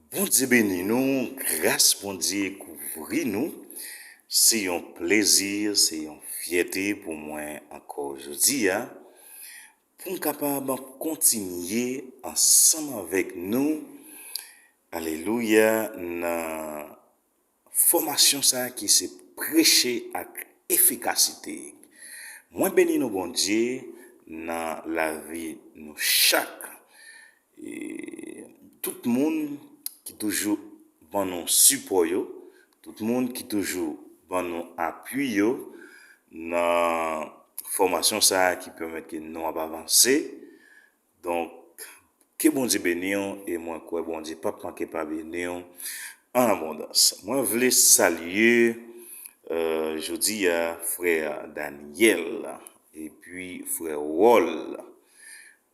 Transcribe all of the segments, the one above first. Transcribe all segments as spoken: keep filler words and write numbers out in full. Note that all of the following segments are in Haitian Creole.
Bondye beni nou, gras Bondye kouvri nou. Se yon plezi, se yon fyète pou mwen ankò jodi a, pou m kapab kontinye ansanm avèk nou, alelouya, nan fòmasyon sa a ki se preche ak efikasite. Mwen beni nou, Bondye, nan lavi nou chak. E tout moun ki toujou ban nou sipò yo, tout moun ki toujou ban nou apui yo nan fòmasyon sa a ki pèmèt ke nou ap avanse. Donk, ke Bondye beni w, e mwen kwè Bondye p ap manke pa beni w an abondans. Mwen vle salye, euh, jodi a, frè Daniel, epi frè Wòl.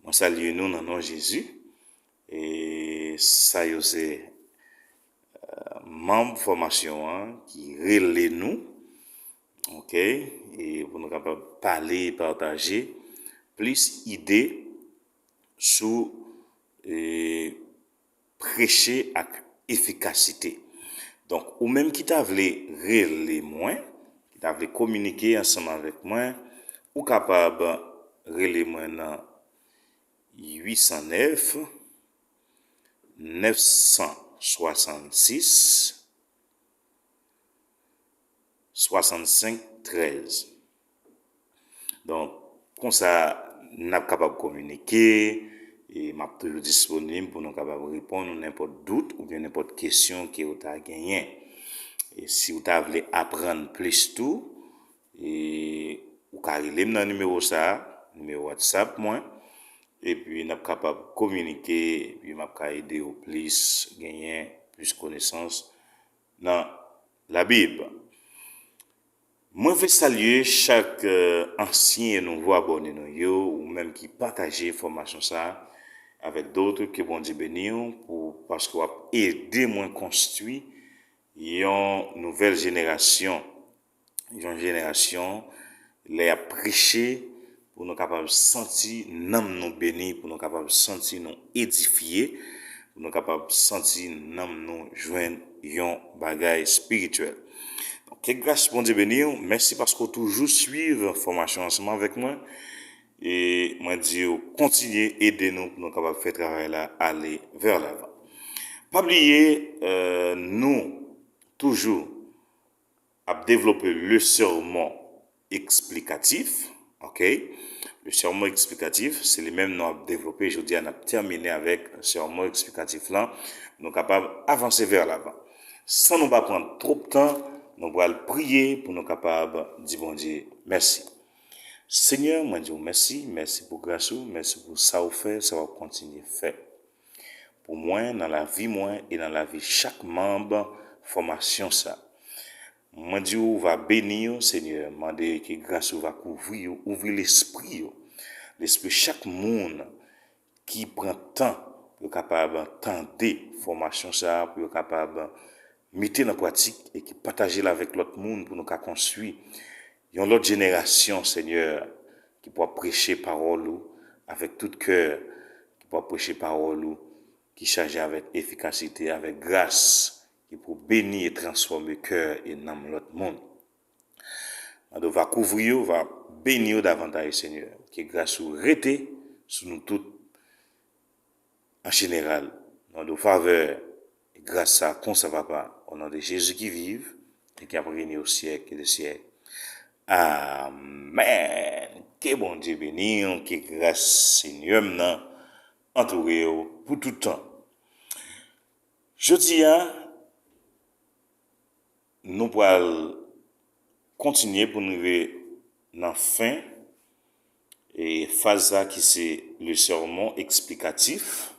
Mwen salye nou nan non Jezi. E sa yo se, euh, manm fòmasyon an ki rele nou, oke, e pou nou kapab pale, pataje plis ide sou, e, preche ak efikasite. Donk, ou menm ki ta vle rele mwen, ki ta vle kominike ansanm avèk mwen, ou kapab rele mwen nan uit san nèf, nèf san swasannsis, swasannsenk trèz. Donk, konsa, n ap kapab kominike, e m ap toujou disponib pou nou kapab reponn ou nenpòt dout oubyen nenpòt kesyon ke ou ta genyen. E si ou ta vle aprann plis tou, e ou ka rele m nan nimewo sa a, nimewo WhatsApp mwen, epi n ap kapab kominike, epi m ap ka ede w plis, genyen plis konesans nan Labib. Mwen vle salye chak, euh, ansyen e nouvo abòne nou yo, ou menm ki pataje fòmasyon sa a avèk dòt, ke Bondye beni w pou, paske w ap ede mwen konstwi yon nouvèl jenerasyon, yon jenerasyon, lè y ap preche, pou nou kapab santi nanm nou beni, pou nou kapab santi nou edifye, pou nou kapab santi nanm nou jwenn yon bagay espirityèl. Donk, ke gras Bondye beni w. Mèsi paske w toujou swiv fòmasyon ansanm avèk mwen. E mwen di w, kontinye ede nou pou nou kapab fè travay la ale vè lavan. Pa bliye, euh, nou toujou ap devlope le sermon eksplikatif, oke? Le sermon eksplikatif, se li menm nou ap devlope. Jodi a, n ap tèmine avèk sermon eksplikatif lan. Nou kapab avanse vè lavan. San nou pa pran twòp tan, nou pral priye pou nou kapab di Bondye mèsi. Senyè, mwen di w mèsi, mèsi pou gras ou, mèsi pou sa w fè, sa w ap kontinye fè pou mwen, nan lavi mwen e nan lavi chak manm fòmasyon sa. Mwen di w, w va beni yo, Senyè. Mande ke gras ou va kouvri yo, ouvri lespri yo. Lespri chak moun ki pran tan pou yo kapab tande fòmasyon sa a, pou yo kapab mete nan pratik e ki pataje l avèk lòt moun pou nou ka konstwi yon lòt jenerasyon, Senyè, ki pou ap preche pawòl ou avèk tout kè, ki pou ap preche pawòl ou ki chaje avèk efikasite, avèk gras, ki pou beni e transfòme kè e nanm lòt moun. Mande w va kouvri yo, va beni yo davantaj, Senyè. Ke gras ou rete sou nou tout an jeneral. Mande w favè e gras sa konsa, Papa, o non de Jezi ki viv e ki ap règne au siècle des siècles. Amèn. Ke Bondye beni w, ke gras Senyè m nan antoure w pou tout tan. Jodi a, nou pral kontinye pou n rive nan fen e faz sa ki se le sermon eksplikatif.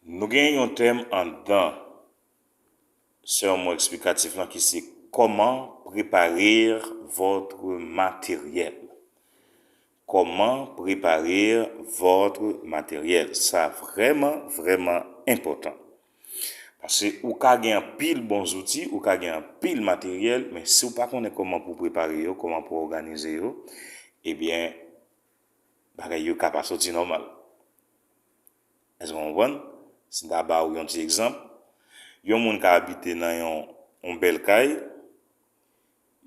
Nou gen yon tèm anndan sermon eksplikatif lan ki se comment préparer votre matériel. Comment préparer votre matériel. Sa vrèman, vrèman enpòtan. Paske ou ka gen anpil bon zouti, ou ka gen anpil materyèl, men si w pa konnen kòman pou w prepare yo, kòman pou w òganize yo, ebyen, bagay yo ka pa soti nòmal. Èske w konprann? Si n ta ba w yon ti egzanp, yon moun ka abite nan yon, yon bèl kay,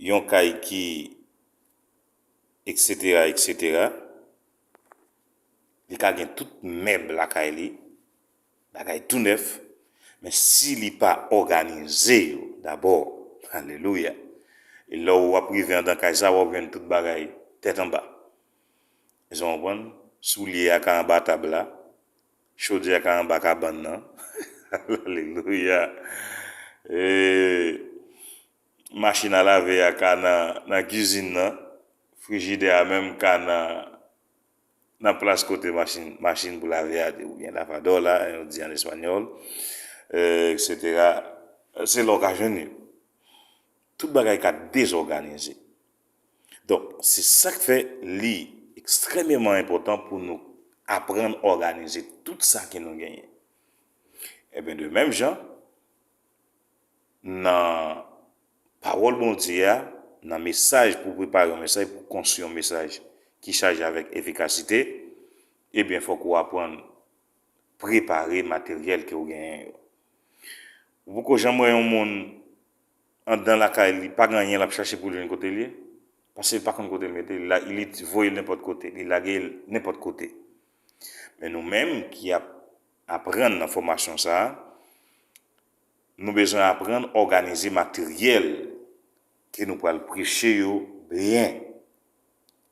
yon kay ki, et cetera, et cetera. Li ka gen tout mèb lakay li, bagay tou nèf, men si li pa òganize yo dabò, alelouya, e lè w ap rive anndan kay sa, w ap jwenn tout bagay tèt anba. Èske w konprann? Soulye a ka anba tab la, chodyè a ka anba kabann nan. Alelouya. E, machin a lave a ka nan, nan kizin nan. Frijidè a menm ka nan, nan plas kote machin, machin pou lave a, oubyen lavadora, yo di an espanyòl, e, et cetera. Se la w ka jwenn yo. Tout bagay ka dezòganize. Donk, se sa k fè li ekstrèmeman enpòtan pou nou aprann òganize tout sa ke nou genyen. Ebyen, de menm jan, nan pawòl Bondye a, nan mesaj, pou prepare yon mesaj, pou konstwi yon mesaj ki chaje avèk efikasite, ebyen, fòk ou aprann prepare materyèl ke w genyen yo. Ou poko janm wè yon moun anndan lakay li, pa gen anyen l ap chache pou l jwenn kote l ye, paske li pa konn kote l mete l, li la, li voye l nenpòt kote, li lage l nenpòt kote. Men nou menm ki ap aprann nan fòmasyon sa a, nou bezwen aprann òganize materyèl ke nou pral preche yo byen.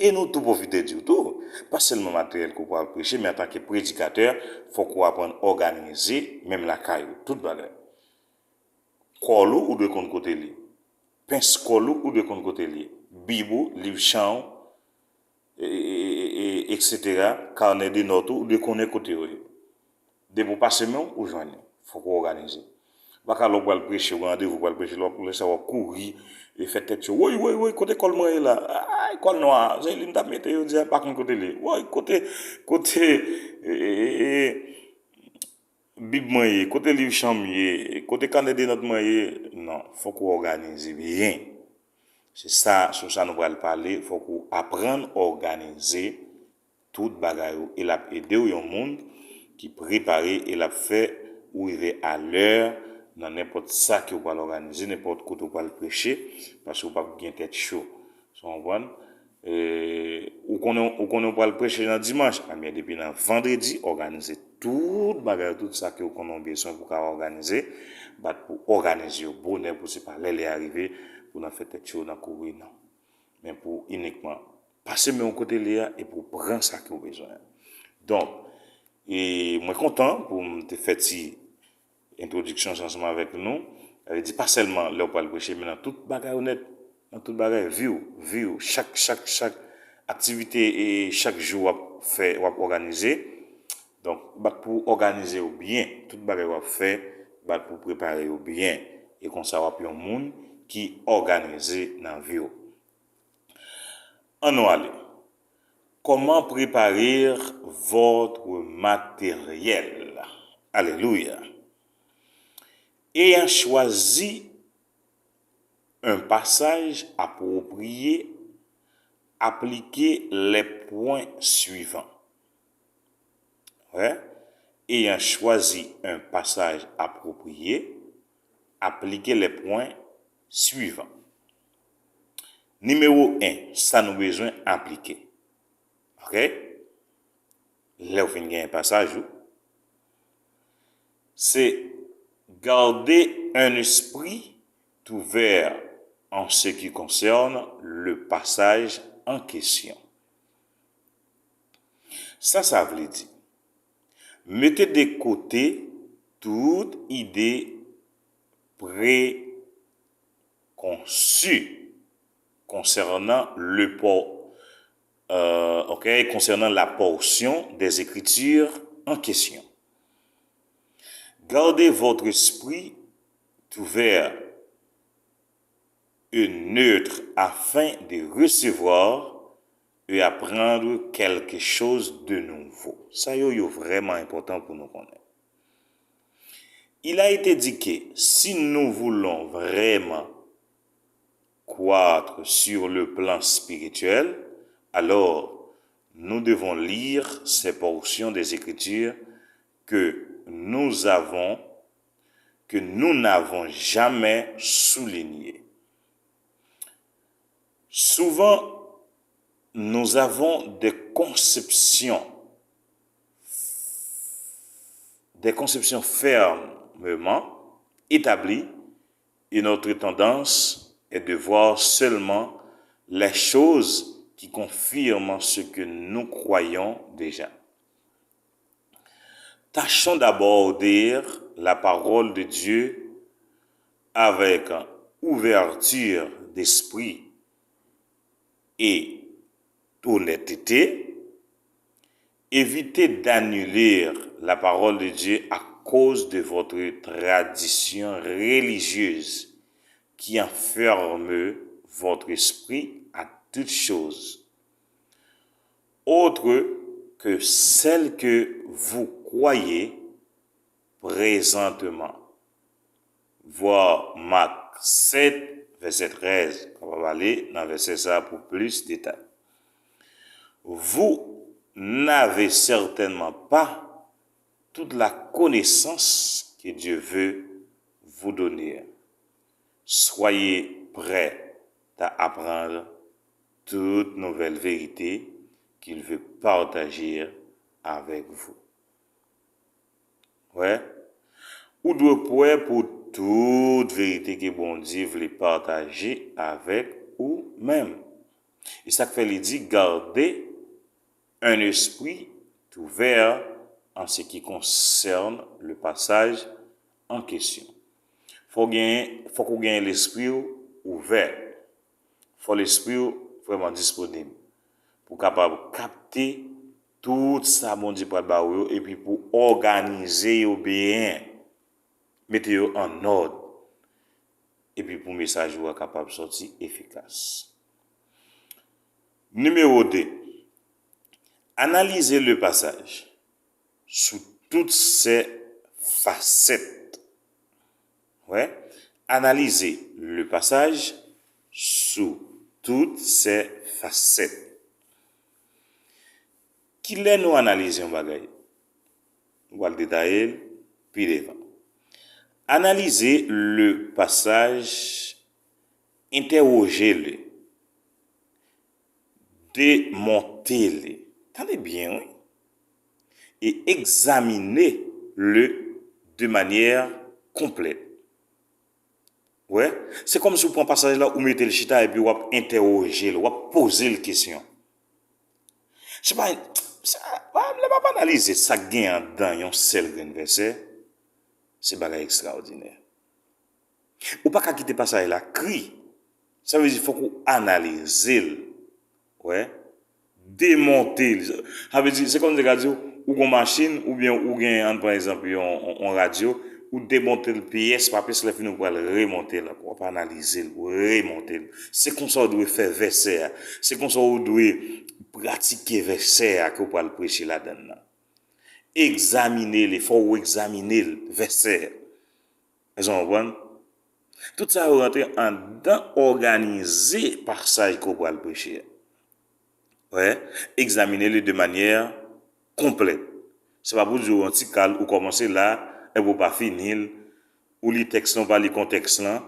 E nou tou pwofite di w tou, pa sèlman materyèl ke w pral preche, men antanke predikatè, fòk ou aprann òganize menm lakay ou, tout bagay. Kòl ou, ou dwe konn kote l ye. Pens kòl ou, ou dwe konn kote l ye. Bib ou, liv chan w, e, e, e, e, et cetera, kanè de nòt ou, ou dwe konnen kote yo ye. Depi w pase men w, ou jwenn yo. Fòk ou òganize. Ou pa ka lè w pral preche, ou gen randevou pral preche, lè w ap lè sa w ap kouri, e fè tèt cho. Woy, woy, woy, kote kòl mwen ye la? Ay, kòl nwa a, se li m t ap mete jodi a, m pa konn kote l ye. Woy, kote, kote, e, e, e, e, Bib mwen ye, kote liv chan m ye, kote kanè de nòt mwen ye? Non, fòk ou òganize byen. Se sa, sou sa nou pral pale, fòk ou aprann òganize tout bagay ou, e l ap ede w yon moun ki prepare, e l ap fè ou rive alè nan nenpòt sa ke w pral òganize, nenpòt kote w pral preche, paske w p ap gen tèt cho. Sa w konprann? E, ou konnen, ou konnen w pral preche nan dimanch, ebyen, depi nan vandredi, òganize tout bagay, tout sa ke w konnen w bezwen pou w ka òganize, bat pou òganize yo bonè, pou se pa lè lè a rive, pou nan fè tèt cho nan kouri, non. Men pou inikman pase men w kote l ye a, e pou pran sa ke w bezwen an. Donk, e mwen kontan pou m te fè ti entwodiksyon sa ansanm avèk nou. Sa vle di, pa sèlman lè w pral preche, men nan tout bagay ou nèt, nan tout bagay, vi w, vi w, chak, chak, chak aktivite e chak jou w ap fè, w ap òganize. Donk, bat pou w òganize yo byen. Tout bagay w ap fè, bat pou w prepare yo byen. E konsa, w ap yon moun ki òganize nan vi w. Ann nou ale. Comment préparer votre matériel? Alelouya. Ayant choisi un passage approprié, appliquez les points suivants. Ouais. Ayant choisi un passage approprié, appliquez les points suivants. Nimewo en, sa nou bezwen aplike. Ok? Lè w fin genyen pasaj ou, se garder un esprit ouvert en ce qui concerne le passage en question. Sa sa vle di? Mete de kote tout ide prekonsi konsènan le po-, euh, ok, concernant la portion des Écritures en question. Gardez votre esprit ouvert et neutre afin de recevoir et apprendre quelque chose de nouveau. Sa yo, yo vrèman enpòtan pou nou konnen. Il a été dit que si nous voulons vraiment croître sur le plan spirituel, alors nous devons lire ces portions des Écritures que nous avons, que nous n'avons jamais souligné. Souvent, nous avons des conceptions, des conceptions fermement établies et notre tendance est de voir seulement les choses qui confirment ce que nous croyons déjà. Tâchons d'abord dire la parole de Dieu avec ouverture d'esprit et d'honnêteté. Évitez d'annuler la parole de Dieu à cause de votre tradition religieuse qui enferme votre esprit à toute chose autre que celle que vous croyez présentement. Voir Marc sept, verset treize. On va aller dans verset ça pour plus de détails. Vous n'avez certainement pas toute la connaissance que Dieu veut vous donner. Soyez prêts à apprendre toute nouvelle vérité qu'il veut partager avec vous. Wè, ou dwe prè pou tout verite ke Bondye vle pataje avèk ou menm. E sa k fè li di, garder un esprit ouvert en ce qui concerne le passage en question. Fò w genyen, fòk ou genyen lespri w ouvè. Fò lespri w vrèman disponib pou w kapab kapte tout sa Bondye pral ba ou yo, epi pou w òganize yo byen, mete yo an òd, epi pou mesaj ou a kapab sòti efikas. Nimewo de, analize le pasaj sou tout ses facettes. Wè, analize le pasaj sou tout ses facettes. Kilè nou analize yon bagay? Nou pral detaye l pi devan. Analize le pasaj, entèwoje le, demonte le. Tande byen, wi. E egzamine le de manyè konplèt. Wè, se kòmsi w pran pasaj la, ou mete l chita epi w ap entèwoje l, w ap poze l kesyon. Se pa, se, lè m ap analize sa k gen anndan yon sèl grenn vèsè, se bagay ekstraòdinè. Ou pa ka kite pasaj la kri. Sa vle di fòk ou analize l. Wè. Demonte l. Sa vle di, se kòm nèg la di w, ou gon machin, oubyen ou gen, ann pran egzanp, yon, yon, yon radyo, ou demonte l pyès pa pyès, lè fini ou pral remonte l ankò, w ap analize l, ou remonte l. Se konsa w dwe fè vèsè a. Se konsa w dwe pratike vèsè a ke w pral preche ladann nan. Egzamine li, fò w egzamine l, vèsè a. Èske w konprann? Tout sa yo rantre anndan òganize pasaj ke w pral preche a. Wè, egzamine li de manyè konplèt. Se pa pou di w yon ti kal, ou kòmanse la, epi w pa fini l, ou li tèks lan, ou pa li kontèks lan.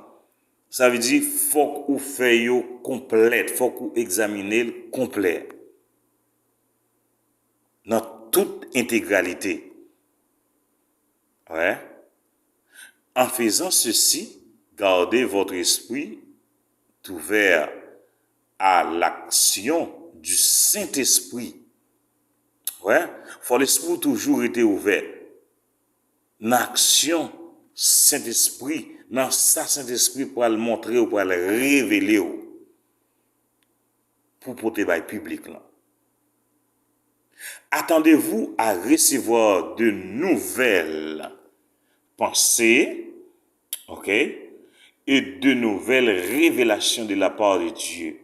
Sa vle di, fòk ou fè yo konplèt, fòk ou egzamine l konplè. Nan tout entegralite. Ouais. En faisant ceci, gardez votre esprit ouvert à l'action du Saint-Esprit. Ouais. Fò lespri w toujou rete ouvè nan aksyon Sentespri, nan sa Sentespri pral montre w, pral revele w pou pote bay piblik lan. Attendez-vous à recevoir de nouvelles pensées, ok, et de nouvelles révélations de la part de Dieu.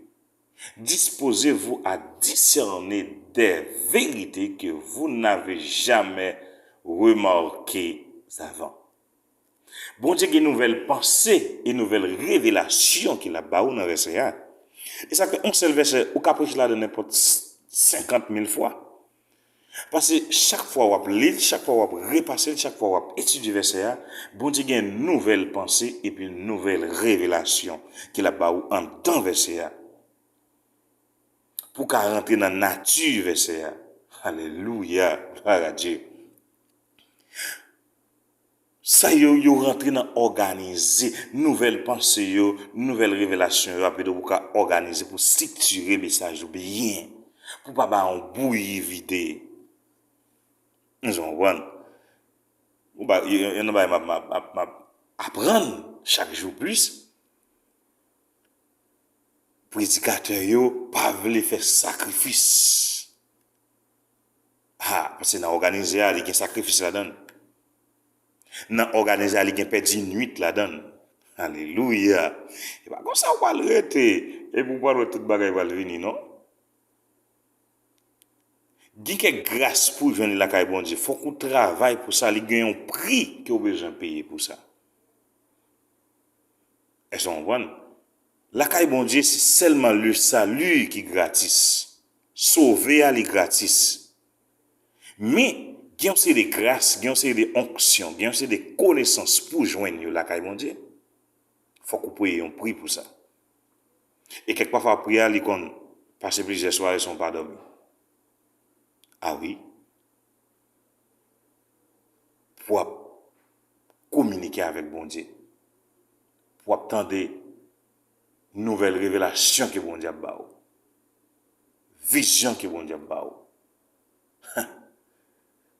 Disposez-vous à discerner des vérités que vous n'avez jamais remarquées avant. Bondye gen nouvèl panse e nouvèl revelasyon ke l ap ba ou nan vèsè a. E sa fè yon sèl vèsè, ou ka preche ladan nenpòt senkant mil fwa. Paske chak fwa w ap li l, chak fwa w ap repase l, chak fwa w ap etidye vèsè a, Bondye gen nouvèl panse epi nouvèl revelasyon ke l ap ba ou anndan vèsè a. Pou w ka rantre nan nati vèsè a. Alelouya, glwa a Dye. Sa yo, yo rantre nan òganize nouvèl panse yo, nouvèl revelasyon yo ap ede w pou w ka òganize, pou w estriktire mesaj ou byen, pou w pa ba yon bouyi vide. N jan w konprann? Ou ba, yo, yo, yo nan bagay m ap, m ap, m ap, m ap aprann chak jou plis. Predikatè yo pa vle fè sakrifis. Ha, paske nan òganize a, li gen sakrifis ladan l. Nan òganize a, li gen pèdi nwit ladan l. Alelouya! E pa konsa w pral rete, epi w pral wè tout bagay pral vini, non. Gen kèk gras pou w jwenn li lakay Bondye. Fòk ou travay pou sa, li gen yon pri ke w bezwen peye pou sa. Èske w konprann? Lakay Bondye, se sèlman le salut ki gratis. Sove a, li gratis. Men, gen yon seri de gras, gen yon seri de onksyon, gen yon seri de konesans pou w jwenn yo lakay Bondye. Fòk ou peye yon pri pou sa. E kèk pafwa pri a, li konn pase plizyè sware san w pa dòmi. A wi. Pou w ap kominike avèk Bondye. Pou w ap tande nouvèl revelasyon ke Bondye ap ba w. Vizyon ke Bondye ap ba w.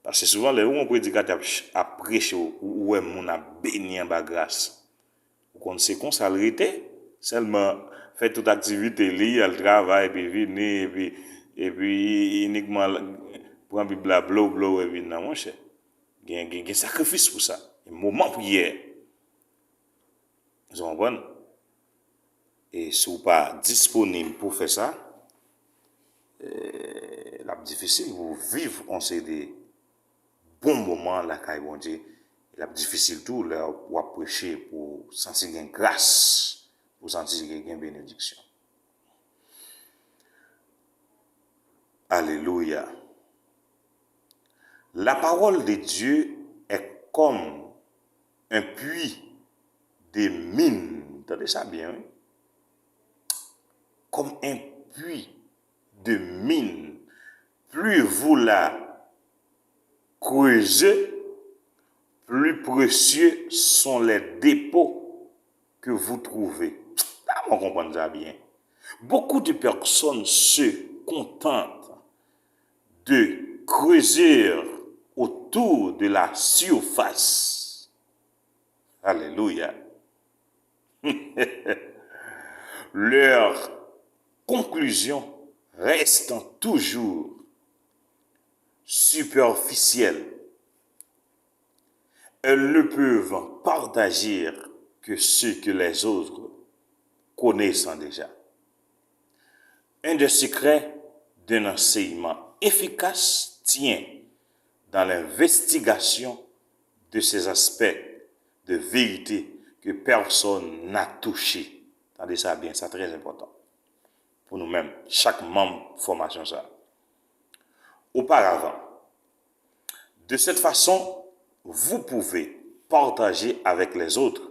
Paske souvan, lè ou wè yon predikatè ap, ch- ap preche, ou, ou wè moun ap beni anba gras. Ou konn se konsa l rete. Sèlman, fè tout aktivite li, al travay, epi vini, epi, epi inikman l- pran Bib la, blow, blow, epi nan, monchè. Gen, gen, gen sakrifis pou sa. Gen moman priyè. Ou konprann? E si w pa disponib pou fè sa, e, l ap difisil pou w viv yon seri de bon moman lakay Bondye. L ap difisil tou lè w ap preche pou w santi gen gras, pou w santi gen, gen benediksyon. Alelouya. La parole de Dieu est comme un puits de mine. Tande sa byen, wi. Comme un puits de mine. Plus vous la creusez, plus précieux sont les dépôts que vous trouvez. Sa mwen konprann sa byen. Beaucoup de personnes se contentent de creuser autour de la surface. Alléluia. Leurs conclusions restent toujours superficielles. Elles ne peuvent partager que ce que les autres connaissent déjà. Un des secrets d'un enseignement efficace tient dans l'investigation de ces aspects de vérité que personne n'a touché. Tande sa byen, sa trè enpòtan pou nou menm, chak manm fòmasyon sa. Auparavant, de cette façon, vous pouvez partager avec les autres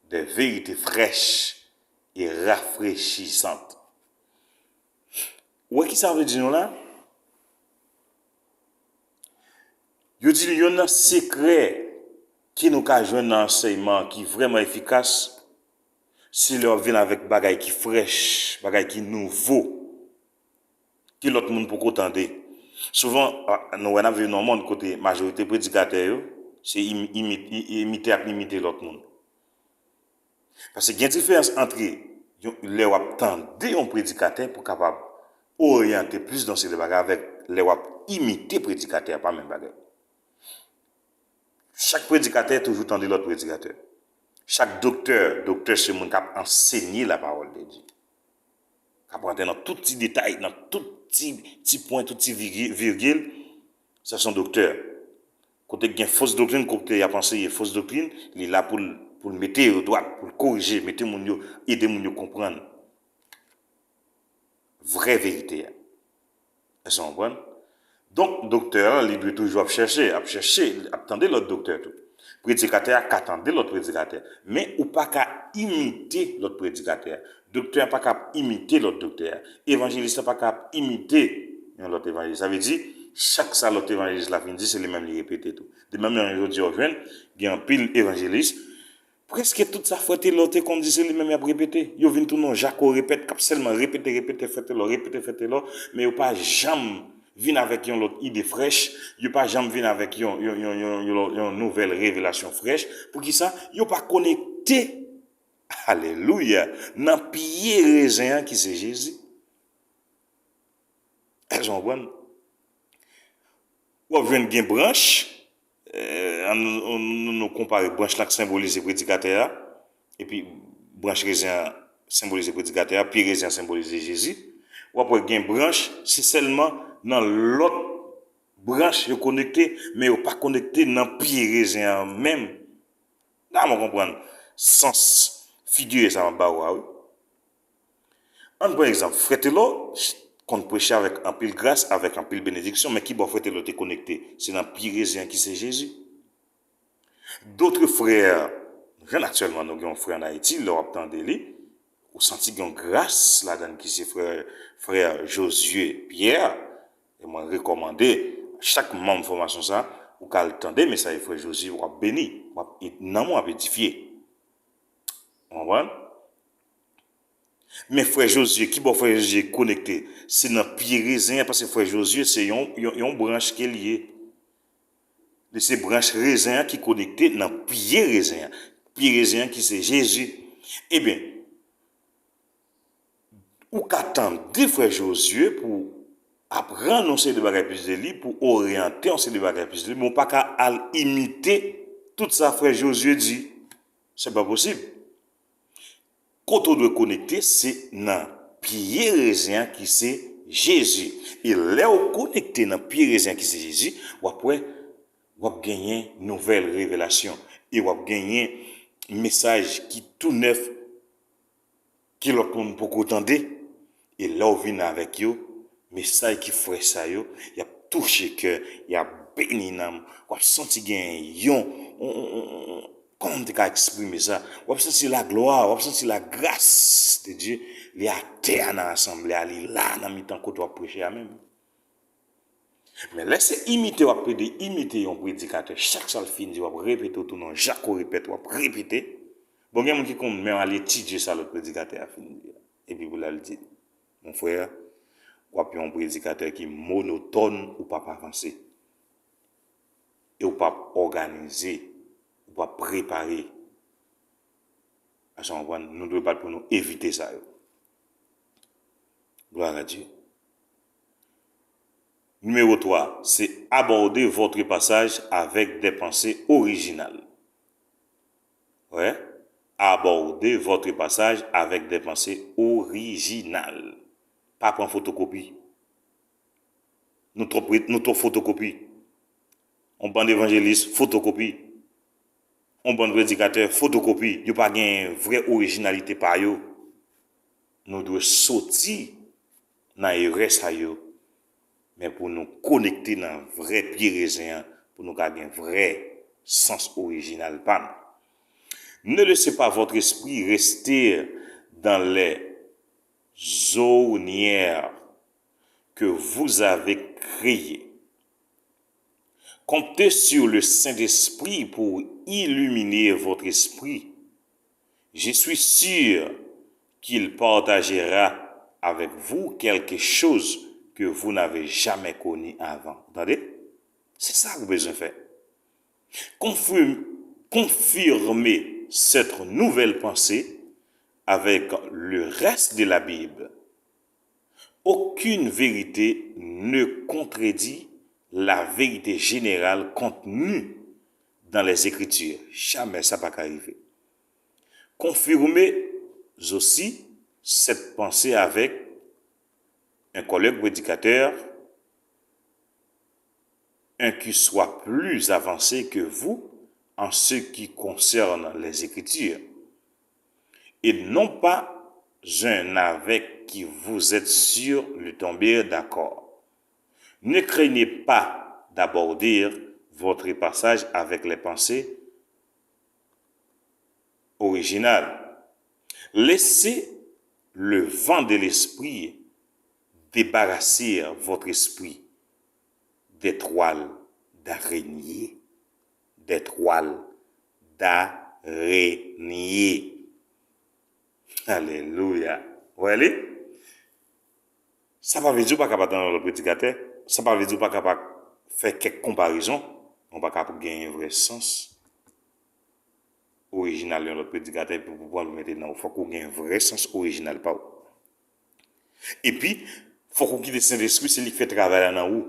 des vérités fraîches et rafraîchissantes. Ou wè ki sa vle di nou la? Yo di nou youn nan sekrè ke nou ka jwenn nan ansèyman ki vrèman efikas, se lè w ap vin avèk bagay ki frèch, bagay ki nouvo, ke lòt moun poko tande. Souvan, a, nou wè n ap viv nan yon mond kote majorite predikatè yo, se imi- imi- i- imite ap imite lòt moun. Paske gen diferans ant yon- lè w ap tande yon predikatè pou kapab oryante plis nan seri de bagay avèk lè w ap imite predikatè a, pa menm bagay. Chak predikatè toujou tande lòt predikatè. Chak doktè, doktè se moun k ap ansenye la parole de Dieu. K ap rantre nan tout ti detay, nan tout ti, ti pwen, tout ti vigi- virgil. Sa se yon doktè. Kote k gen fos doktrin, kote y ap anseye fos doktrin, li la pou l, pou l mete yo dwat, pou l korije, mete moun yo, ede moun yo konprann vrè verite a. Èske w konprann? Donk, doktè a, li dwe toujou ap chèche, ap chèche, ap tande lòt doktè tou. Predikatè a ka tande lòt predikatè, men ou pa ka imite lòt predikatè. Doktè a pa ka ap imite lòt doktè a. Evanjelis la pa ka ap imite yon lòt evanjelis. Sa vle di, chak sa lòt evanjelis la fin di, se li menm li repete tou. De menm jan jodi a w jwenn, gen anpil evanjelis, prèske tout sa Frè Telò te konn di, se li menm y ap repete. Yo vin tounen yon jako repèt, k ap sèlman repete, repete, Frè Telò, repete, Frè Telò, men yo pa janm vin avèk yon lòt ide frèch, yo pa janm vin avèk yon, yon, yon, yon, yon, yon nouvèl revelasyon frèch. Poukisa? Yo pa konekte, alelouya, nan pye rezen an ki se Jezi. Èske w konprann? W ap jwenn gen branch, eh, ann nou, nou, nou konpare branch la k senbolize predikatè a, epi branch rezen an senbolize predikatè a, pye rezen an senbolize Jezi. W ap wè gen branch, se sèlman nan lòt branch yo konekte, men yo pa konekte nan pye rezen an menm. N a konprann sans figire sa m ap ba ou a, wi. Ann pran egzanp, Frè Telò konn preche avèk anpil gras, avèk anpil benediksyon, men ki bò Frè Telò te konekte? Se nan pye rezen an ki se Jezi. Dòt frè, nou jwenn aktyèlman, nou gen yon frè ann Ayiti, lè w ap tande li, ou santi gen yon gras ladan l ki se frè, frè Josué Pierre. E mwen rekòmande chak manm fòmasyon sa, ou ka al tande mesaj frè Josué, w ap beni, w ap, nanm ou ap edifye. Ou konprann? Men frè Josué, ki bò frè Josué konekte? Se nan pye rezen an, paske frè Josué se yon, yon, yon branch ke l ye. Li se branch rezen an ki konekte nan pye rezen an. Pye rezen an ki se Jezi. Ebyen, ou ka tande frè Josué pou aprann yon seri de bagay plis de li, pou oryante yon seri de bagay plis de li, men ou pa ka al imite tout sa frè Josué di. Se pa posib. Kote w dwe konekte, se nan pye rezen an ki se Jezi. E lè w konekte nan pye rezen an ki se Jezi, w ap wè, w ap genyen nouvèl revelasyon. E w ap genyen mesaj ki tou nèf, ke lòt moun poko tande. E lè w vin avèk yo, mesaj ki frèch sa yo, y ap touche kè, y ap beni nanm. W ap santi gen yon, yon, yon, yon, yon, kòman m te ka eksprime sa? W ap santi laglwa, w ap santi lagras de Dye, li atè a nan asanble a, li la nan mitan kote w ap preche a menm. Men lè se imite w ap plede imite yon predikatè, chak sa l fin di, w ap repete w tounen yon jako repèt, w ap repete. Bon, gen moun ki konn menm al etidye sa lòt predikatè a fin di a. Epi pou l al di l, mon frè, w ap yon predikatè ki monotòn, ou p ap avanse. E ou p ap òganize, ou p ap prepare. Èske w konprann? Nou dwe bat pou nou evite sa yo. Gloire à Dieu. Numéro trois, c'est aborder votre passage avec des pensées originales. Ouais. Aborder votre passage avec des pensées originales. Pa pran fotokopi. Nou twòp, nou twòp fotokopi. On bann evanjelis, fotokopi. On bann predikatè, fotokopi. Yo pa gen vrè orijinalite pa yo. Nou dwe soti nan erè sa yo, men pou nou konekte nan vrè pye rezen an, pou nou ka gen vrè sans orijinal pa n. Ne laissez pas votre esprit rester dans les ornières que vous avez créées. Comptez sur le Saint-Esprit pour illuminer votre esprit. Je suis sûr qu'il partagera avec vous quelque chose que vous n'avez jamais connu avant. Tande? Se sa ou bezwen fè. Confirm-, confirmez cette nouvelle pensée avec le reste de la Bible. Aucune vérité ne contredit la vérité générale contenue dans les Écritures. Jamè sa pa ka rive. Confirmez aussi cette pensée avec un collègue prédicateur, un qui soit plus avancé que vous en ce qui concerne les Écritures, et non pas un avec qui vous êtes sur le tomber d'accord. Ne craignez pas d'aborder votre passage avec les pensées originales. Laissez le vent de l'esprit débarrasser votre esprit des toiles d'araignée, des toiles d'araignée. Alelouya. Ou wè li? Sa pa vle di w pa ka pa tande yon lòt predikatè. Sa pa vle di w pa ka pa fè kèk konparezon. Ou pa ka pou genyen vrè sans orijinal yon lòt predikatè pou, pou pran pou mete nan ou. Fòk ou gen vrè sans orijinal pa w. Epi, fòk ou kite Sentespri, se li k fè travay la nan ou.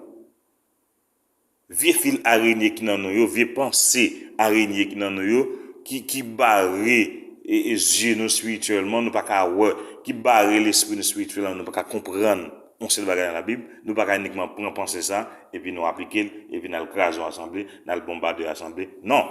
Vye fil arenye ki nan nou yo, vye panse arenye ki nan nou yo, ki, ki bare e, e, zye nou espirityèlman, nou pa ka wè, ki bare lespri nou espirityèlman, nou pa ka konprann yon sèl bagay nan Labib, nou pa ka inikman pran panse sa, epi nou aplike l, epi n al kraze yon asanble, n al bonbade yon asanble. Non!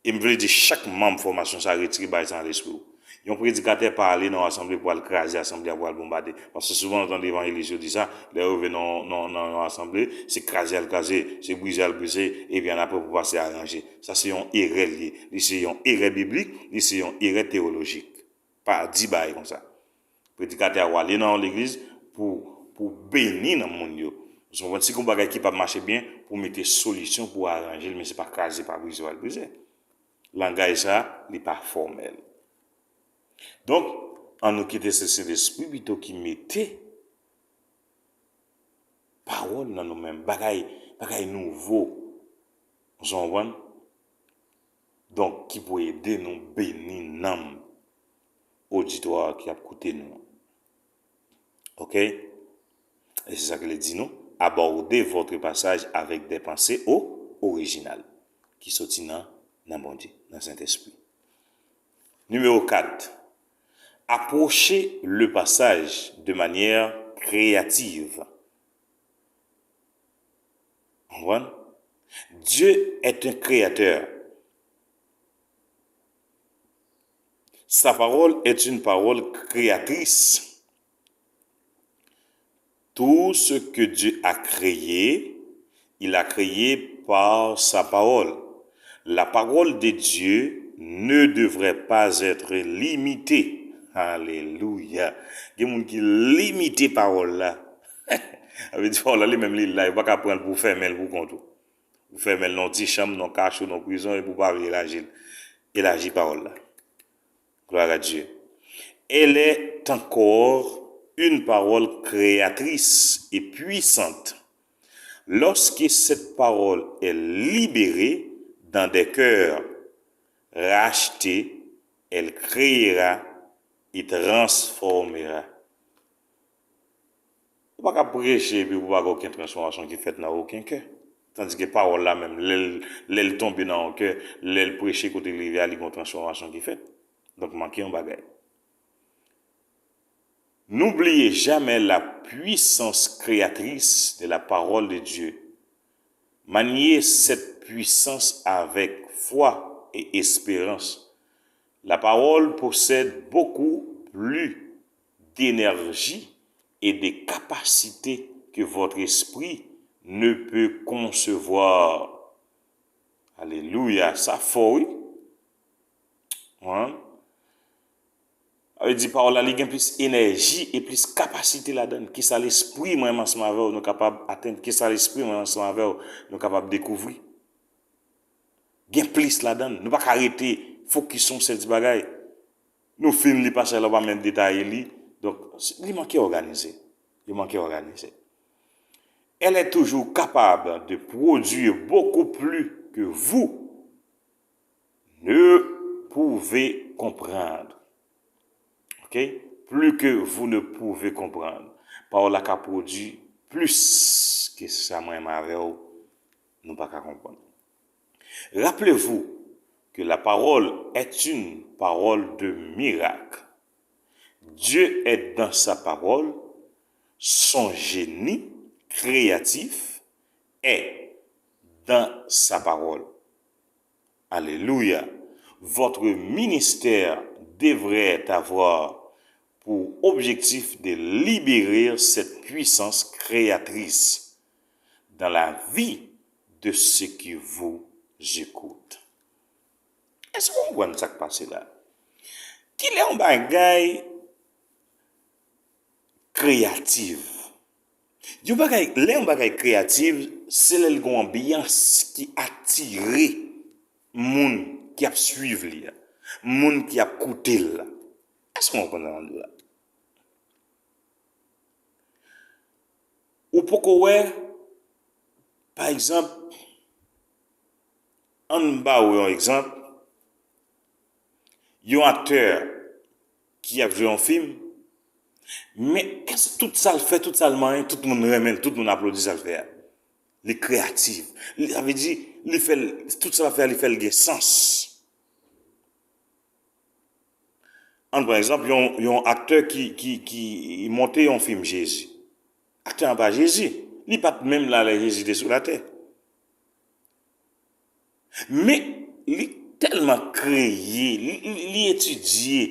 E m vle di chak manm fòmasyon sa a retire bagay sa nan lespri w. Yon predikatè pa ale nan yon asanble pou al kraze asanble a, pou al bonbade. Paske souvan nou tande evanjelis yo di sa, lè yo rive nan, nan, nan yon asanble, se kraze al kraze, se brize al brize, epi annapre pou pase aranje. Sa se yon erè l ye. Li se yon erè biblik, li se yon erè teyolojik. Pa di bagay konsa. Predikatè a w ale nan yon legliz pou, pou beni nan moun yo. Ou konprann? Si gen yon bagay ki p ap mache byen, pou mete solisyon, pou aranje l, men se pa kraze, pa brize, pa brize. Langaj sa, li pa fòmèl. Donk, ann nou kite se Sentespri pito ki mete pawòl nan nou menm, bagay, bagay nouvo. Ou konprann? Donk, ki pou ede nou beni nanm oditwa ki ap koute nou an. Oke? E se sa ke li di nou, abordez votre passage avec des pensées o-, originales, ki soti nan, nan Bondye, nan Sentespri. Nimewo kat, approchez le passage de manière créative. Konprann? Dieu est un créateur. Sa parole est une parole créatrice. Tout ce que Dieu a créé, il a créé par sa parole. La parole de Dieu ne devrait pas être limitée. Alelouya. Gen moun ki limite pawòl la. Sa vle di pawòl la li menm li la, yo pa ka pran l pou fèmen l pou kont ou. Ou fèmen l nan yon ti chanm, nan yon kacho, nan yon prizon, epi ou pa vle elaji l. Elaji pawòl la. Gloire à Dieu. Elle est encore une parole créatrice et puissante. Lorsque cette parole est libérée dans des cœurs rachetés, elle créera et transformera. Ou pa ka preche epi ou pa gen okenn transfòmasyon ki fèt nan okenn kè. Tandike pawòl la menm, lè l, lè l tonbe nan yon kè, lè l preche kote l rive a, li gen yon transfòmasyon ki fèt. Donk, manke yon bagay. N'oubliez jamais la puissance créatrice de la parole de Dieu. Maniez cette puissance avec foi et espérance. La parole possède beaucoup plus d'énergie et de capacité que votre esprit ne peut concevoir. Alelouya, sa fò wi. Hein? Sa vle di pawòl la, li gen plis enèji e plis kapasite ladan l. Kisa lespri mwen menm ansanm avè w nou kapab atenn, kisa lespri mwen ansanm avè w nou kapab dekouvri. Gen plis ladan l. Nou pa ka rete fokis sou yon sèl ti bagay. Nou fin li pasaj la, ou pa menm detaye li. Donk, li manke òganize. Li manke òganize. Elle est toujours capable de produire beaucoup plus que vous ne pouvez comprendre. Ok? Plus que vous ne pouvez comprendre. Pawòl la ka pwodui plis ke sa mwen menm avè w, nou pa ka konprann. Rappelez-vous que la parole est une parole de miracle. Dieu est dans sa parole, son génie créatif est dans sa parole. Alléluia. Votre ministère devrait avoir pour objectif de libérer cette puissance créatrice. dans la vie de ceux qui vous écoutent. Èske w konprann sa k pase la? Kilè yon bagay kreyatif? Yon bagay, lè yon bagay kreyatif, se lè l gen yon anbyans ki atire moun ki ap swiv li a, moun ki ap koute l la. Èske w konprann sa m ap di w la? Ou poko wè, pa egzanp, ann ba w yon egzanp, yon aktè ki ap jwe yon fim, men èske tout sa l fè, tout sa l manyen, tout moun renmen l, tout moun aplodi sa l fè a? Li kreyatif. Li, sa vle di, li fè l, tout sa l ap fè a, li fè l gen sans. Ann pran egzanp, yon, yon aktè ki, ki, ki monte yon fim Jezi. Aktè an pa Jezi. Li pa t menm la lè Jezi te sou latè. Men, li tèlman kreye, li, li, li etidye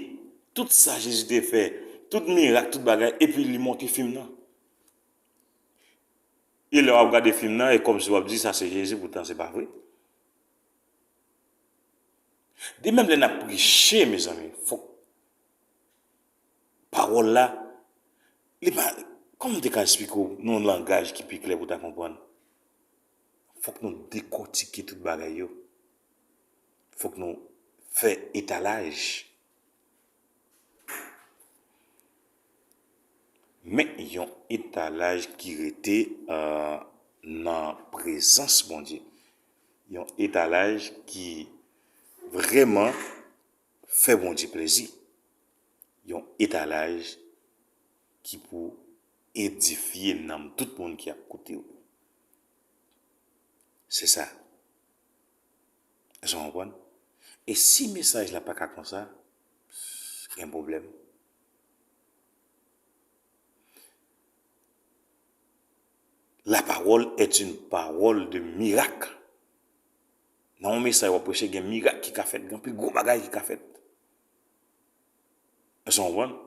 tout sa Jezi te fè, tout mirak, tout bagay, epi li monte fim nan. E lè w ap gade fim nan, e kòmsi w ap di, "Sa se Jezi," poutan se pa vre. De menm lè n ap preche, mezanmi, fòk pawòl la, li pa, kòman m te ka esplike w nan yon langaj ki pi klè pou w ta konprann? Fòk nou dekòtike tout bagay yo. Fòk nou fè etalaj. Men yon etalaj ki rete, euh, nan prezans Bondye. Yon etalaj ki vrèman fè Bondye plezi. Yon etalaj ki pou edifye nanm tout moun ki ap koute w. Se sa. Èske w konprann? E si mesaj la pa ka konsa, gen pwoblèm. La parole est une parole de miracle. Nan yon mesaj w ap preche, gen mirak ki ka fèt, gen anpil gwo bagay ki ka fèt. Èske w konprann?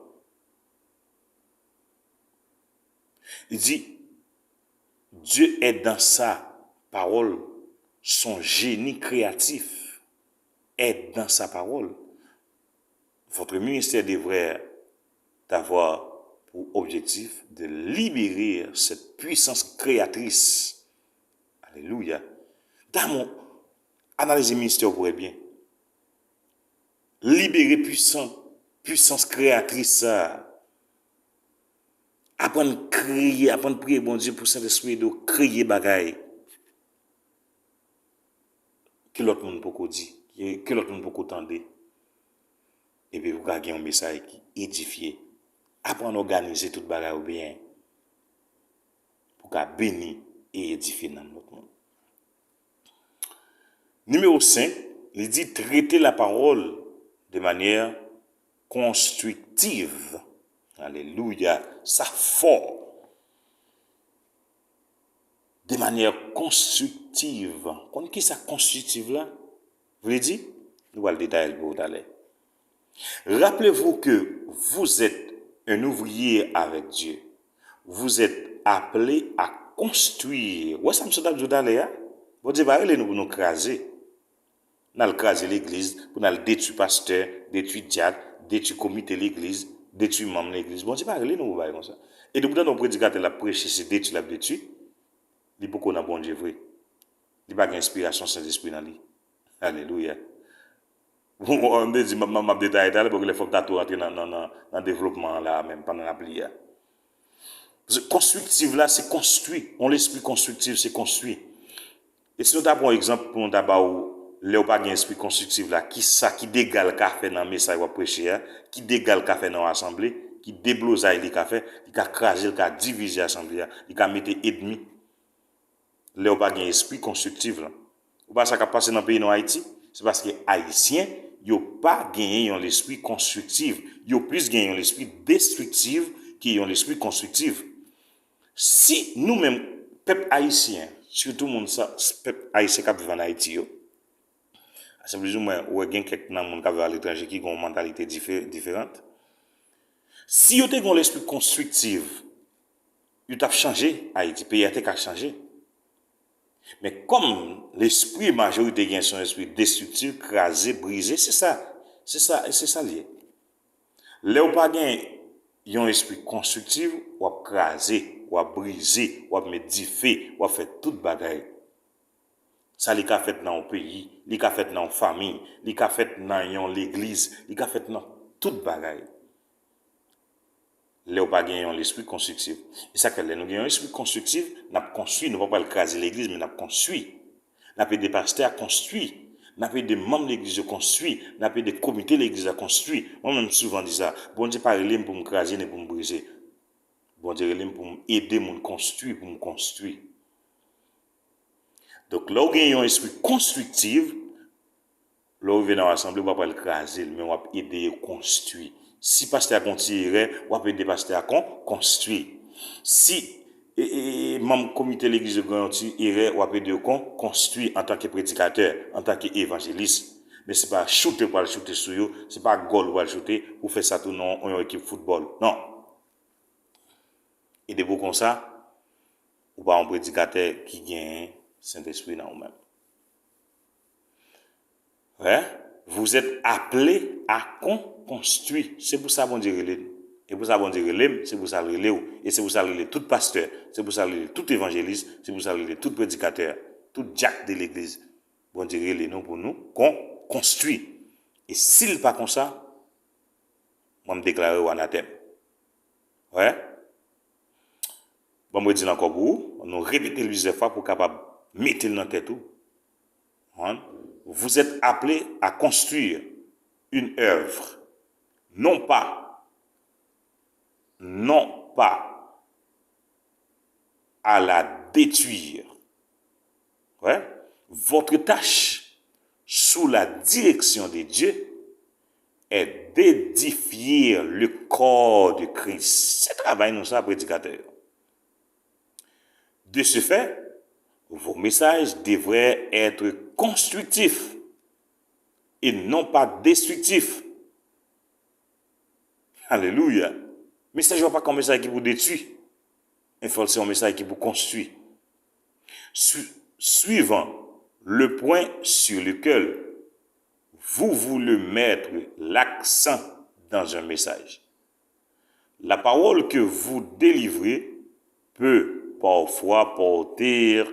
Li di, Dieu est dans sa parole, son génie créatif est dans sa parole. Votre ministère devrait avoir pour objectif de libérer cette puissance créatrice. Alelouya. Damou, analize ministè w pou wè byen. Libere pwisans, pwisans kreyatris sa a. Aprann kreye, aprann priye Bondye pou Sentespri ede w kreye bagay ke lòt moun poko di, ke, ke lòt moun poko tande. Epi pou ka gen yon mesaj ki edifye. Aprann òganize tout bagay ou byen pou ka beni e edifye nanm lòt moun. Nimewo senk, li di traiter la parole de manière constructive. Alelouya, sa fò. De manière constructive. Konn ki sa konstriktif la vle di? Nou pral detaye l pou ou talè. Rappelez-vous que vous êtes un ouvrier avec Dieu. Vous êtes appelé à construire. Ou wè sa m sot ap di w talè a? Bondye pa rele nou pou nou kraze. N al kraze legliz, pou n al detwi pastè, detwi dyak, detwi komite legliz, detwi manm legliz. Bondye pa rele nou pou bagay konsa. E depi w tande yon predikatè l ap preche, se detwi l ap detwi, li poko nan Bondye vre. Li pa gen enspirasyon Sentespri nan li. Alelouya. Bon, m te di, m, m, m ap detaye talè, paske lè fòk ta tou rantre nan, nan, nan, nan devlopman an la a menm, pandan n ap li a. Paske konstriktif la, se konstwi. Yon lespri konstriktif, se konstwi. E si nou ta pran yon egzanp pou nou ta ba w, lè w pa gen espri konstriktif la, ki sa, ki dega l ka fè nan mesaj w ap preche a, ki dega l ka fè nan yon asanble, ki deblozay li ka fè, li ka kraze, li ka divize asanble a, li ka mete edmi. Lè w pa gen espri konstriktif la. Ou pa sa k ap pase nan peyi nou Ayiti? Se paske Ayisyen, yo pa genyen yon lespri konstriktif. Yo plis genyen yon lespri destriktif ke yon lespri konstriktif. Si nou menm, pèp ayisyen, sitou moun sa, pèp ayisyen k ap viv ann Ayiti yo, se plizoumwen, ou wè gen kèk nan moun k ap viv aletranje ki gen yon mantalite dife-, diferan. Si yo te gen yon lespri konstriktif, yo t ap chanje Ayiti, peyi a te ka chanje. Men kòm lespri majorite gen se yon espri destriktif, kraze, brize, se sa, se sa, se sa l ye. Lè w pa gen yon espri konstriktif, w ap kraze, w ap brize, w ap met dife, w ap fè tout bagay. Sa li ka fèt nan yon peyi, li ka fèt nan yon fanmi, li ka fèt nan yon legliz, li ka fèt nan tout bagay. Lè w pa gen yon lespri konstriktif. E sa k fè lè nou gen yon espri konstriktif, n ap konstwi, nou pa pral kraze legliz, men n ap konstwi. N ap ede pastè a konstwi. N ap ede manm legliz yo konstwi. N ap ede komite legliz la konstwi. Mwen menm souvan di sa, Bondye pa rele m pou m kraze ni pou m brize. Bondye rele m pou m ede moun konstwi, pou m konstwi. Donk, lè w gen yon espri konstriktif, lè w rive nan yon asanble, w pa pral kraze l, men w ap ede yo konstwi. Si pastè a gen yon ti erè, w ap ede pastè a kon, konstwi. Si e, e, e, manm komite legliz yo gen yon ti erè, w ap ede yo kon, konstwi antanke predikatè, antanke evanjelis. Men se pa choute w pral choute sou yo, se pa gòl w pral choute, ou fè sa tou nan yon ekip foutbòl. Non. E depi w konsa, ou pa yon predikatè ki gen Sentespri nan ou menm. Wè, vous êtes appelés à con construire. Se pou sa Bondye rele n. E pou sa Bondye rele m, se pou sa l rele w. E se pou sa l rele tout pastè, se pou sa l rele tout evanjelis, se pou sa l rele tout predikatè, tout dyak de legliz. Bondye rele nou pou nou kon, konstwi. E si l pa konsa, mwen m deklare w anatèm. Wè? Bon, mwen di l ankò pou ou, nou repete l plizyè fwa pou w kapab mete l nan tèt ou. Hein? Vous êtes appelés à construire une œuvre, non pas, non pas à la détruire. Ouais. Votre tâche, sous la direction de Dieu, est d'édifier le corps de Christ. Se travay nou sa, predikatè yo. De ce fait, vos messages devraient être constructifs et non pas destructifs. Alelouya. Mesaj yo pa ka yon mesaj ki pou detwi. Men fò l se yon mesaj ki pou konstwi. Su- suivant le point sur lequel vous voulez mettre l'accent dans un message. La parole que vous délivrez peut parfois porter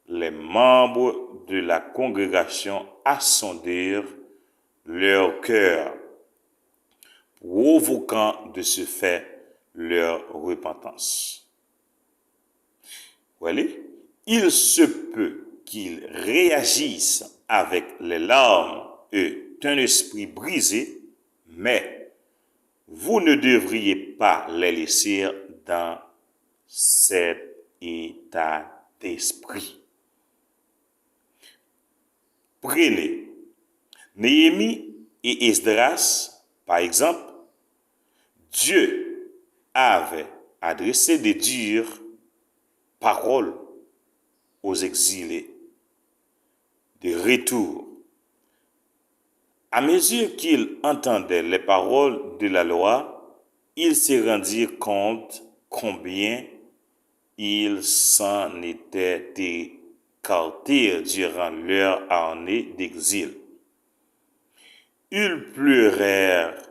les membres de la congrégation à sonder leur cœur, provoquant de ce fait leur repentance. Wè li, il se peut qu'ils réagissent avec les larmes et un esprit brisé, mais vous ne devriez pas les laisser dans cet état d'esprit. Prenez Néhémie et Esdras, par exemple. Dieu avait adressé de dures paroles aux exilés. De retour, à mesure qu'ils entendaient les paroles de la loi, ils se rendirent compte combien ils s'en étaient écartés durant leur année d'exil. Ils pleurèrent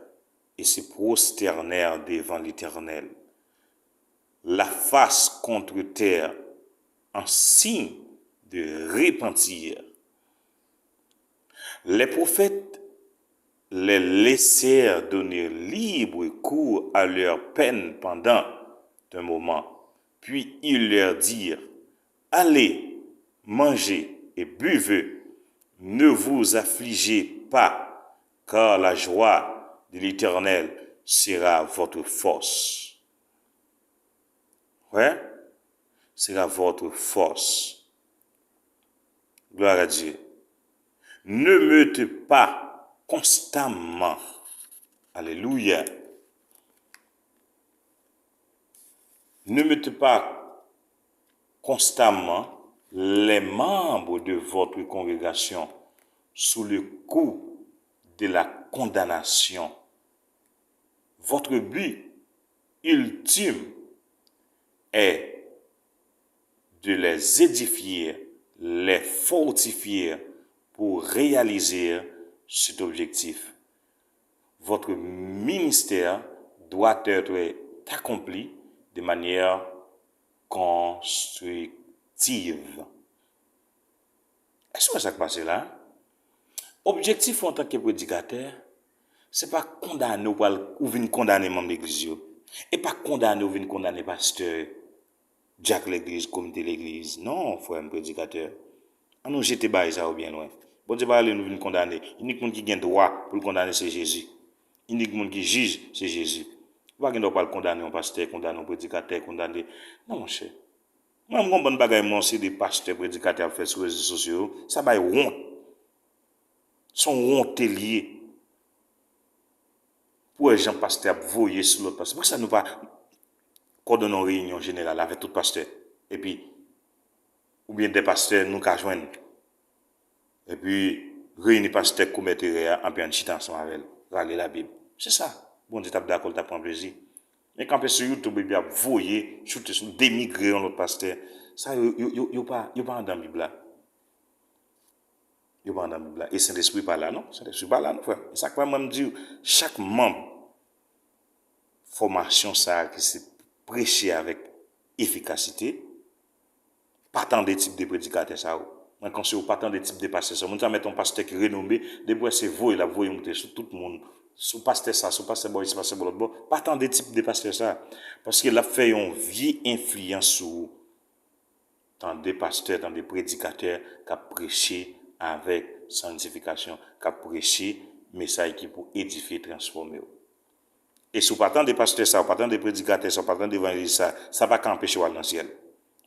et se prosternèrent devant l'Éternel, la face contre terre, en signe de repentir. Les prophètes les laissèrent donner libre cours à leur peine pendant un moment, puis ils leur dirent, allez, mangez et buvez, ne vous affligez pas, car la joie de l'Éternel sera votre force. Ouais, sera votre force. Gloire à Dieu. Ne mettez pas constamment. Alléluia. Ne mettez pas constamment les membres de votre congrégation sous le coup de la condamnation. Votre but ultime est de les édifier, les fortifier pour réaliser cet objectif. Votre ministère doit être accompli de manière constructive. Èske w wè sa k pase la? Objektif ou antanke predikatè, se pa kondane w pral, ou vin kondane manm legliz yo. E pa kondane w vin kondane pastè, dyak legliz, komite legliz. Non, frè m predikatè. An nou jete bagay sa yo byen lwen. Bondye pa rele nou vin kondane. Inik moun ki gen dwa pou l kondane se Jezi. Inik moun ki jij se Jezi. Ou pa gen dwa pral kondane yon pastè, kondane yon predikatè, kondane. Non, monchè. Mwen, m konprann bagay mwen, se de pastè, predikatè ap fè sou rezo sosyo yo. Sa bay wont. Se yon wonte l ye. Pou wè jan pastè ap voye sou lòt pastè. Poukisa nou pa kòdone yon reyinyon jeneral avèk tout pastè? Epi, oubyen de pastè nou ka jwenn. Epi, reyini pastè k komèt erè a, anpi ann chita ansanm avè l, rale Labib. Se sa. Bondye t ap dakò, l t ap pran plezi. Men kanpe sou YouTube epi ap voye, choute sou, denigre yon lòt pastè. Sa yo, yo, yo, yo pa, yo pa anndan Bib la. Yo pa anndan Bib la. E Sentespri pa la, non. Sentespri pa la, non, frè m. E sa k fè mwen m di w, chak manm fòmasyon sa a ki se preche avèk efikasite, pa tande tip de predikatè sa yo. Mwen konseye w pa tande tip de pastè sa yo. Moun sa mèt yon pastè ki renome, depi w wè se voye l ap voye moute sou tout moun, sou pastè sa, sou pastè bò isi, pastè bò lòt bò, pa tande tip de pastè sa. Paske l ap fè yon vye enfliyans sou ou. Tande pastè, tande predikatè k ap preche avèk sanntifikasyon, k ap preche mesaj ki pou edifye, transfòme w. E si w pa tande pastè sa, w pa tande predikatè sa, w pa tande evanjelis sa, sa pa ka anpeche w al nan syèl.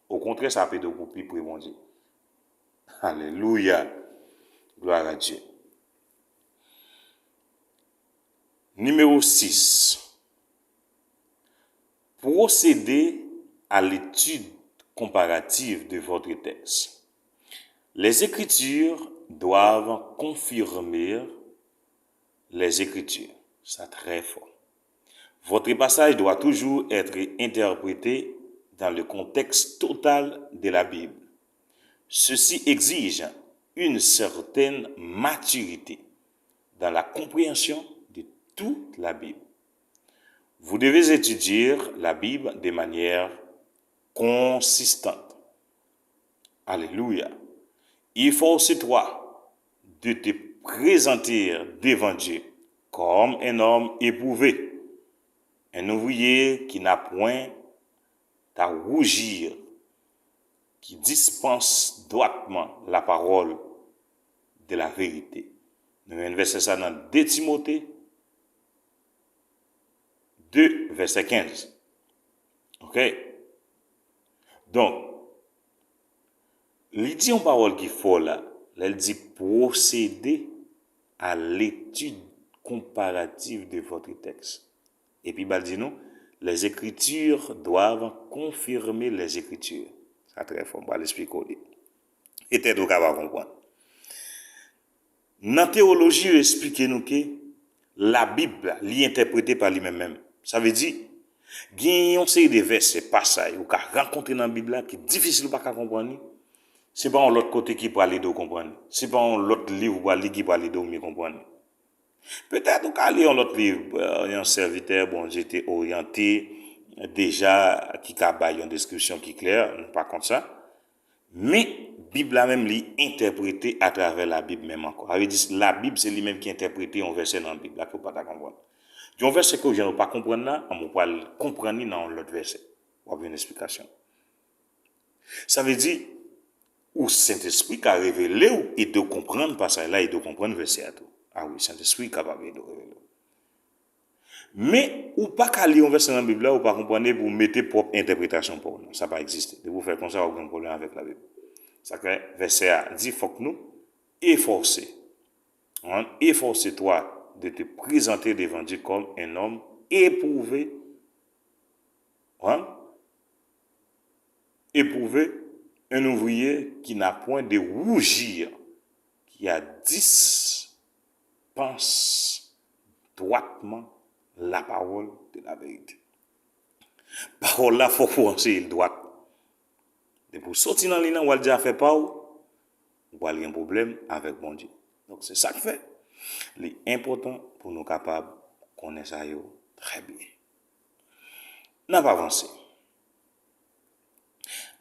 Okontrè, sa ap ede w pou pi pre Bondye. Alelouya! Gloire à Dieu. Numéro six. Procédez à l'étude comparative de votre texte. Les Écritures doivent confirmer les Écritures. Ça très fort. Votre passage doit toujours être interprété dans le contexte total de la Bible. Ceci exige une certaine maturité dans la compréhension de toute la Bible. Vous devez étudier la Bible de manière consistante. Alléluia. Efforce-toi de te présenter devant Dieu comme un homme éprouvé, un ouvrier qui n'a point à rougir, qui dispense droitement la parole de la vérité. Nou jwenn vèsè sa nan de Timote de, vèsè kenz. Ok? Donk, li di yon pawòl ki fò la, lè l di procédez à l'étude comparative de votre texte. Epi ba l di nou, les Écritures doivent confirmer les Écritures. Sa trè fò, m pral esplike w li. Petèt ou ka pa konprann. Nan teyoloji, yo esplike nou ke Labib la, li entèprete pa li menm menm. Sa vle di, gen yon seri de vèsè, pasaj, ou ka rankontre nan Bib la ki difisil, ou pa ka konprann li. Se pa yon lòt kote ki pral ede w konprann li. Se pa yon lòt liv ou pral li ki pral ede w mye konprann li. Petèt ou ka li yon lòt liv, euh, yon sèvitè Bondye te oryante deja ki ka bay yon deskripsyon ki klè, nou pa kont sa. Men, Bib la menm, li entèprete atravè Labib menm ankò. Sa vle di, Labib, se li menm ki entèprete yon vèsè nan Bib la ke w pa ta konprann. Yon vèsè ke w jwenn ou pa konprann la, anben, ou pral konprann li nan yon lòt vèsè. W ap jwenn esplikasyon. Sa vle di, ou Sentespri ka revele w, ede w konprann pasaj la, ede w konprann vèsè a tou. A wi, Sentespri kapab ede w revele w. Men, ou pa ka li yon vèsè nan Bib la, ou pa konprann li, epi w mete pwòp entèpretasyon pa w. Non, sa pa egziste. Depi w fè konsa, w ap gen pwoblèm avèk Labib. Sa fè vèsè a di fòk nou efòse. Hein? Efforce-toi de te présenter devant Dieu comme un homme éprouvé. Hein? Éprouvé, un ouvrier qui n'a point de rougir, qui a dispense droitement la parole de la vérité. Pawòl la, fòk ou anseye l dwat. Depi w soti nan liy nan, w al di afè pa w, ou pral gen pwoblèm avèk Bondye. Donk, se sa k fè li enpòtan pou nou kapab konnen sa yo trè byen. N ap avanse.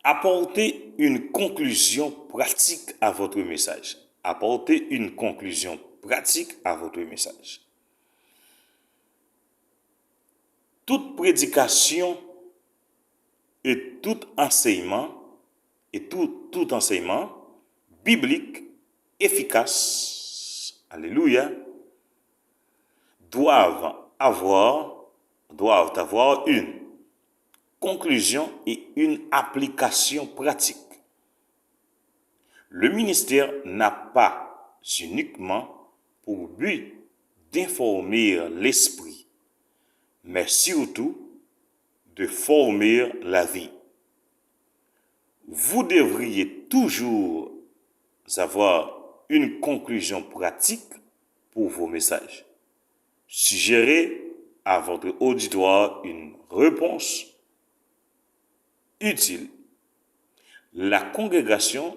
Apportez une conclusion pratique à votre message. Apportez une conclusion pratique à votre message. Toute prédication et tout enseignement, et tout, tout enseignement biblique efficace, alléluia, doivent avoir, doivent avoir une conclusion et une application pratique. Le ministère n'a pas uniquement pour but d'informer l'esprit, mais surtout de former la vie. Vous devriez toujours avoir une conclusion pratique pour vos messages. Suggérez à votre auditoire une réponse utile. La congrégation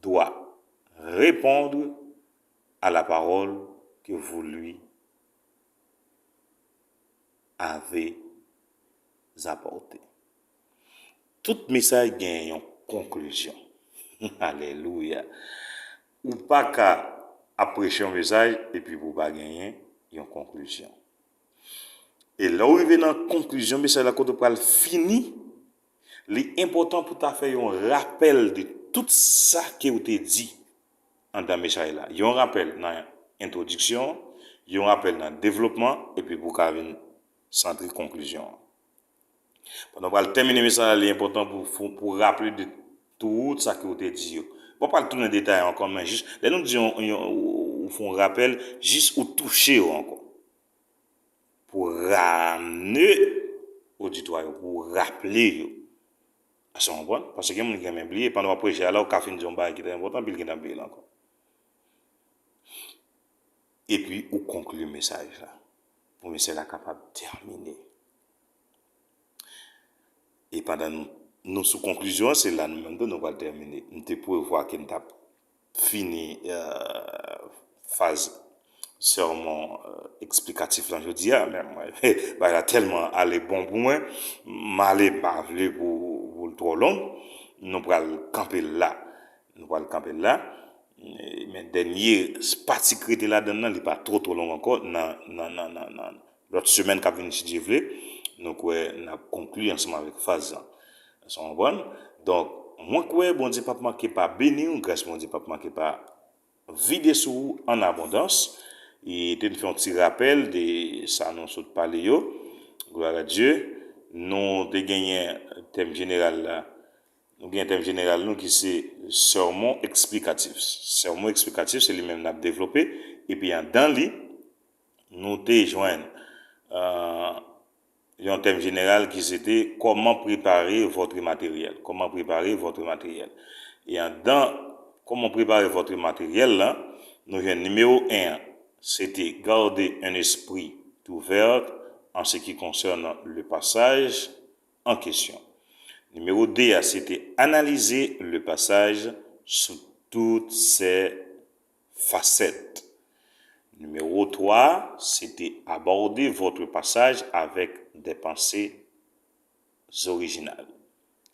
doit répondre à la parole que vous lui avez apportée. Tout mesaj gen yon konklizyon. Alelouya. Ou pa ka ap preche yon mesaj epi pou w pa genyen yon konklizyon. E lè w rive nan konklizyon mesaj la, kote w pral fini, li enpòtan pou w ta fè yon rapèl de tout sa ke w te di anndan mesaj la. Yon rapèl nan entwodiksyon, yon rapèl nan devlopman, epi pou w ka vin santre konklizyon an. Pandan w pral tèmine mesaj la, li enpòtan pou, pou, pou w raple de tout sa ke w te di yo. W pa pral tounen detay ankò, men jis, lè nou di yon, yon, ou, ou fè yon rapèl, jis ou touche yo ankò. Pou w ramne oditwa yo, pou w raple yo. Èske w konprann? Paske gen moun ki renmen bliye, pandan w ap preche a la, ou ka fin di yon bagay ki trè enpòtan, epi l gentan bliye l ankò. Epi ou konkli mesaj la, pou mesaj la kapab tèmine. E pandan nou, nou sou konklizyon an, se la nou menm tou nou pral tèmine. M te prevwa ke m t ap fini, euh, faz sèmon, euh, eksplikatif lan jodi a, men mwen, bagay la tèlman ale bon pou mwen, m ale, m pa vle pou, pou l twò long, nou pral kanpe l la. Nou pral kanpe l la. E, men dènye pati ki rete ladan l lan, li pa twò, twò long ankò nan, nan, nan, nan, nan lòt semèn k ap vini, si Dye vle. Nou kwè n ap konkli ansanm avèk faz lan. Èske w konprann? Donk, mwen kwè Bondye p ap manke pa beni w, gras Bondye p ap manke pa vide sou ou an abondans. E te fè yon ti rapèl de sa nou sot pale yo. Gloire à Dieu. Nou te genyen tèm jeneral la. Nou gen tèm jeneral nou ki se sèmon eksplikatif. Sèmon eksplikatif, se li menm n ap devlope. Epi anndan li, nou te jwenn, euh, yon tèm jeneral ki se te comment préparer votre matériel. Comment préparer votre matériel. E anndan comment préparer votre matériel la, nou jwenn nimewo en an, se te garder un esprit ouvert en ce qui concerne le passage en question. Nimewo de a, se te analyser le passage sous toutes ses facettes. Nimewo twa, se te aborder votre passage avec des pensées originales.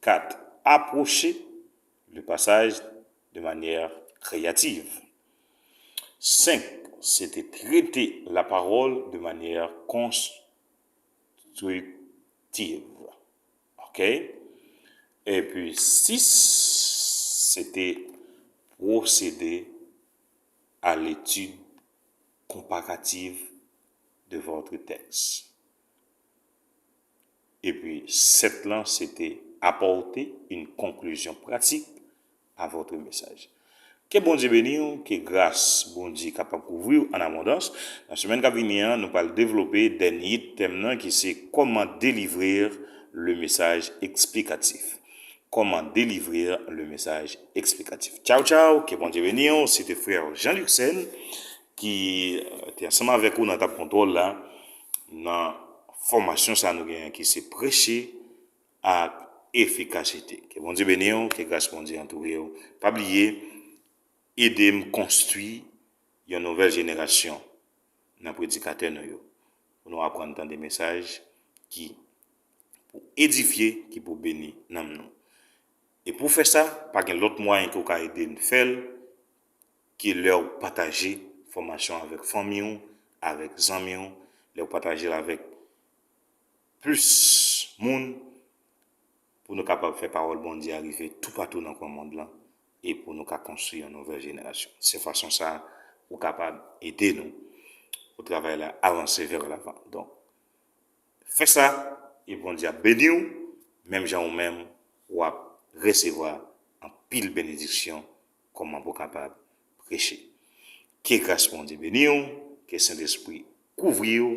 Quatre, approcher le passage de manière créative. Cinq, se te traiter la parole de manière constructive. Tiv. Ok? Epi sis, se te procéder à l'étude comparative de votre texte. Epi sèt lan, se te apporter une conclusion pratique à votre message. Ke Bondye beni w, ke gras Bondye kapab kouvri w an abondans. Nan semèn k ap vini an, nou pral devlope dènye tèm nan ki se comment délivrer le message explicatif. Comment délivrer le message explicatif. Tchaw, tchaw, ke Bondye beni w. Se te frè Jean Luxen ki, euh, te ansanm avèk ou nan tab kontwòl la, nan fòmasyon sa nou genyen ki se preche ak efikasite. Ke Bondye beni w, ke gras Bondye antoure w. Pa bliye, Ede m konstwi yon nouvèl jenerasyon nan predikatè nou yo, pou nou aprann tande mesaj ki pou edifye, ki pou beni nanm nou. E pou fè sa, pa gen lòt mwayen ke w ka ede n fè l ke lè w pataje fòmasyon avèk fanmi w, avèk zanmi w, lè w pataje l avèk plis moun, pou nou kapab fè pawòl Bondye a rive toupatou nan kwen mond lan e pou nou ka konstwi yon nouvèl jenerasyon. Se fason sa a ou kapab ede nou pou travay la avanse vè lavan. Donk, fè sa e Bondye ap beni w, menm jan ou menm w ap resevwa anpil benediksyon kòman pou w kapab preche. Ke gras Bondye beni w, ke Sentespri kouvri w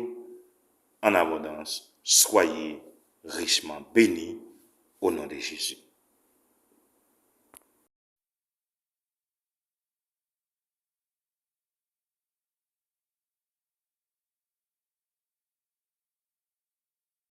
an abondans, soyez richement bénis au nom de Jésus.